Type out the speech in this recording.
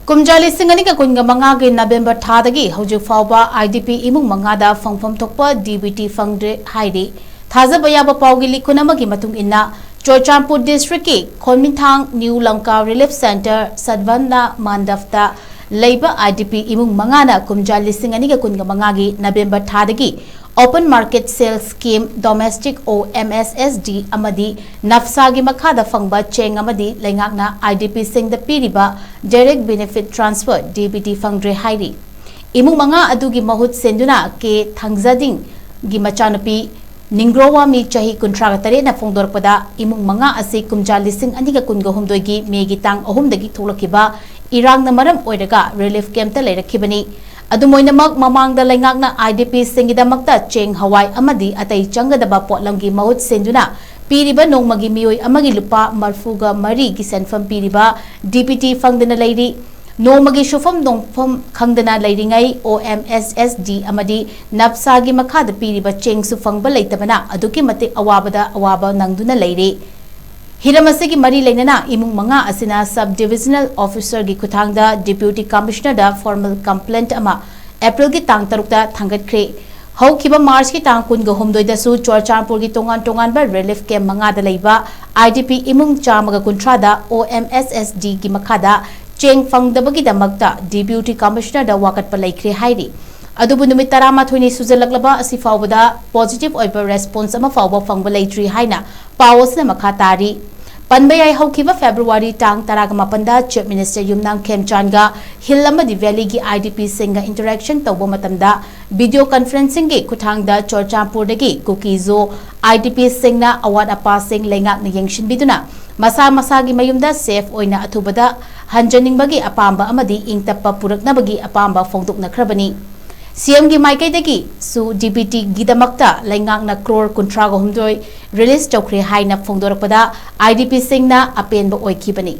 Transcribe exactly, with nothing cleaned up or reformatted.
ꯀꯨꯝꯖꯥ ꯂꯤꯁꯤꯡ ꯑꯅꯤꯒ ꯀꯨꯟꯒ ꯃꯉꯥꯒꯤ ꯅꯕꯦꯝꯕꯔ ꯊꯥꯗꯒꯤ ꯍꯧꯖꯤꯛ ꯐꯥꯎꯕ IDP ꯏꯃꯨꯡ ꯃꯉꯥꯗ ꯐꯪꯐꯝ ꯊꯣꯛꯄ DBT ꯐꯪꯗ꯭ꯔꯦ ꯍꯥꯏꯔꯤ꯫ ꯊꯥꯖꯕ ꯌꯥꯕ ꯄꯥꯎꯒꯤ ꯂꯤꯈꯨꯟ ꯑꯃꯒꯤ ꯃꯇꯨꯡ ꯏꯟꯅ, ꯆꯨꯔꯆꯥꯟꯄꯨꯔ ꯗꯤꯁꯇ꯭ꯔꯤꯛꯀꯤ ꯈꯣꯟꯃꯤꯊꯥꯡ ꯅ꯭ꯌꯨ ꯂꯪꯀꯥ ꯔꯤꯂꯤꯐ ꯁꯦꯟꯇꯔ ꯁꯗꯚꯟꯅ ꯃꯥꯟꯗꯞꯇ ꯂꯩꯕ IDP ꯏꯃꯨꯡ ꯃꯉꯥꯅ ꯀꯨꯝꯖꯥ ꯂꯤꯁꯤꯡ ꯑꯅꯤꯒ ꯀꯨꯟꯒ ꯃꯉꯥꯒꯤ November ꯊꯥꯗꯒꯤ Open Market Sale Scheme, Domestic OMSSD ꯑꯃꯗꯤ ꯅꯞꯁꯥꯒꯤ ꯃꯈꯥꯗ ꯐꯪꯕ ꯆꯦꯡ ꯑꯃꯗꯤ ꯂꯩꯉꯥꯛꯅ IDPꯁꯤꯡꯗ ꯄꯤꯔꯤꯕ Direct Benefit Transfer, DBT ꯐꯪꯗ꯭ꯔꯦ ꯍꯥꯏꯔꯤ꯫ ꯏꯃꯨꯡ ꯃꯉꯥ ꯑꯗꯨꯒꯤ ꯃꯍꯨꯠ ꯁꯤꯟꯗꯨꯅ ꯀꯦ ꯊꯥꯡꯖꯥꯗꯤꯡꯒꯤ ꯃꯆꯥꯅꯨꯄꯤ ꯅꯤꯡꯒ꯭ꯔꯣꯋꯥꯃꯤ ꯆꯍꯤ ꯀꯨꯟꯊ꯭ꯔꯥꯒ ꯇꯔꯦꯠꯅ ꯐꯣꯡꯗꯣꯔꯛꯄꯗ, ꯏꯃꯨꯡ ꯃꯉꯥ ꯑꯁꯤ ꯀꯨꯝꯖꯥ ꯂꯤꯁꯤꯡ ꯑꯅꯤꯒ ꯀꯨꯟꯒ ꯍꯨꯝꯗꯣꯏꯒꯤ ꯃꯦꯒꯤ ꯇꯥꯡ ꯑꯍꯨꯝꯗꯒꯤ ꯊꯣꯛꯂꯛꯈꯤꯕ ꯏꯔꯥꯡꯅ ꯃꯔꯝ ꯑꯣꯏꯔꯒ ꯔꯤꯂꯤꯐ ꯀꯦꯝꯞꯇ ꯂꯩꯔꯛꯈꯤꯕꯅꯤ꯫ ꯑꯗꯨꯝ ꯑꯣꯏꯅꯃꯛ, ꯃꯃꯥꯡꯗ ꯂꯩꯉꯥꯛꯅ IDPꯁꯤꯡꯒꯤꯗꯃꯛꯇ ꯆꯦꯡ, ꯍꯋꯥꯏ ꯑꯃꯗꯤ ꯑꯇꯩ ꯆꯪꯒꯗꯕ ꯄꯣꯠꯂꯝꯒꯤ ꯃꯍꯨꯠ ꯁꯤꯟꯗꯨꯅ ꯄꯤꯔꯤꯕ ꯅꯣꯡꯃꯒꯤ ꯃꯤꯑꯣꯏ ꯑꯃꯒꯤ ꯂꯨꯄꯥ ꯃꯔꯤꯐꯨꯒ ꯃꯔꯤꯒꯤ ꯁꯦꯟꯐꯝ ꯄꯤꯔꯤꯕ DBT ꯐꯪꯗꯅ ꯂꯩꯔꯤ꯫ ꯅꯣꯡꯃꯒꯤ ꯁꯨꯐꯝ ꯅꯣꯡꯐꯝ ꯈꯪꯗꯅ ꯂꯩꯔꯤꯉꯩ, OMSSD ꯑꯃꯗꯤ ꯅꯞꯁꯥꯒꯤ ꯃꯈꯥꯗ ꯄꯤꯔꯤꯕ ꯆꯦꯡꯁꯨ ꯐꯪꯕ ꯂꯩꯇꯕꯅ ꯑꯗꯨꯛꯀꯤ ꯃꯇꯤꯛ ꯑꯋꯥꯕꯗ ꯑꯋꯥꯕ ꯅꯪꯗꯨꯅ ꯂꯩꯔꯤ꯫ ꯍꯤꯔꯝ ꯑꯁꯤꯒꯤ ꯃꯔꯤ ꯂꯩꯅꯅ ꯏꯃꯨꯡ ꯃꯉꯥ ꯑꯁꯤꯅ Sub Divisional Officerꯒꯤ ꯈꯨꯠꯊꯥꯡꯗ Deputy Commissionerꯗ formal complaint ꯑꯃ ꯑꯦꯄ꯭ꯔꯤꯜꯒꯤ ꯇꯥꯡ ꯇꯔꯨꯛꯇ ꯊꯥꯡꯒꯠꯈ꯭ꯔꯦ꯫ ꯍꯧꯈꯤꯕ ꯃꯥꯔꯆꯀꯤ ꯇꯥꯡ ꯀꯨꯟꯒ ꯍꯨꯝꯗꯣꯏꯗꯁꯨ ꯆꯨꯔꯆꯥꯟꯄꯨꯔꯒꯤ ꯇꯣꯉꯥꯟ ꯇꯣꯉꯥꯟꯕ ꯔꯤꯂꯤꯐ ꯀꯦꯝꯞ ꯃꯉꯥꯗ ꯂꯩꯕ IDP ꯏꯃꯨꯡ ꯆꯥꯝꯃꯒ ꯀꯨꯟꯊ꯭ꯔꯥꯗ OMSSDꯒꯤ ꯃꯈꯥꯗ ꯆꯦꯡ ꯐꯪꯗꯕꯒꯤꯗꯃꯛꯇ Deputy Commissionerꯗ ꯋꯥꯀꯠꯄ ꯂꯩꯈ꯭ꯔꯦ ꯍꯥꯏꯔꯤ꯫ ꯑꯗꯨꯕꯨ ꯅꯨꯃꯤꯠ ꯇꯔꯥꯃꯥꯊꯣꯏꯅꯤ ꯁꯨꯖꯜꯂꯛꯂꯕ ꯑꯁꯤ ꯐꯥꯎꯕꯗ positive ꯑꯣꯏꯕ response ꯑꯃ ꯐꯥꯎꯕ ꯐꯪꯕ ꯂꯩꯇ꯭ꯔꯤ ꯍꯥꯏꯅ ꯄꯥꯎ ꯑꯁꯤꯅ ꯃꯈꯥ ꯇꯥꯔꯤ꯫ ꯄꯟꯕ ꯌꯥꯏ, ꯍꯧꯈꯤꯕ ꯐꯦꯕ꯭ꯔꯨꯋꯥꯔꯤ ꯇꯥꯡ ꯇꯔꯥꯒ ꯃꯥꯄꯟꯗ Chief Minister ꯌꯨꯝꯅꯥꯝ ꯈꯦꯝꯆꯥꯟꯒ Hill ꯑꯃꯗꯤ Valleyꯒꯤ IDPꯁꯤꯡꯒ interaction ꯇꯧꯕ ꯃꯇꯝꯗ video conferencingꯒꯤ ꯈꯨꯠꯊꯥꯡꯗ ꯆꯨꯔꯆꯥꯟꯄꯨꯔꯗꯒꯤ ꯀꯨꯀꯤꯖꯣ IDPꯁꯤꯡꯅ ꯑꯋꯥꯠ ꯑꯄꯥꯁꯤꯡ ꯂꯩꯉꯥꯛꯅ ꯌꯦꯡꯁꯤꯟꯕꯤꯗꯨꯅ ꯃꯁꯥ ꯃꯁꯥꯒꯤ ꯃꯌꯨꯝꯗ safe ꯑꯣꯏꯅ ꯑꯊꯨꯕꯗ ꯍꯟꯖꯅꯤꯡꯕꯒꯤ ꯑꯄꯥꯝꯕ ꯑꯃꯗꯤ ꯏꯪ ꯇꯞꯄ ꯄꯨꯔꯛꯅꯕꯒꯤ ꯑꯄꯥꯝꯕ ꯐꯣꯡꯗꯣꯛꯅꯈ꯭ꯔꯕꯅꯤ꯫ CMꯒꯤ ꯃꯥꯏꯀꯩꯗꯒꯤꯁꯨ DBTꯒꯤꯗꯃꯛꯇ ꯂꯩꯉꯥꯛꯅ ꯀ꯭ꯔꯣꯔ ꯀꯨꯟꯊ꯭ꯔꯥꯒ ꯍꯨꯝꯗꯣꯏ release ꯇꯧꯈ꯭ꯔꯦ ꯍꯥꯏꯅ ꯐꯣꯡꯗꯣꯔꯛꯄꯗ IDPꯁꯤꯡꯅ ꯑꯄꯦꯟꯕ ꯑꯣꯏꯈꯤꯕꯅꯤ꯫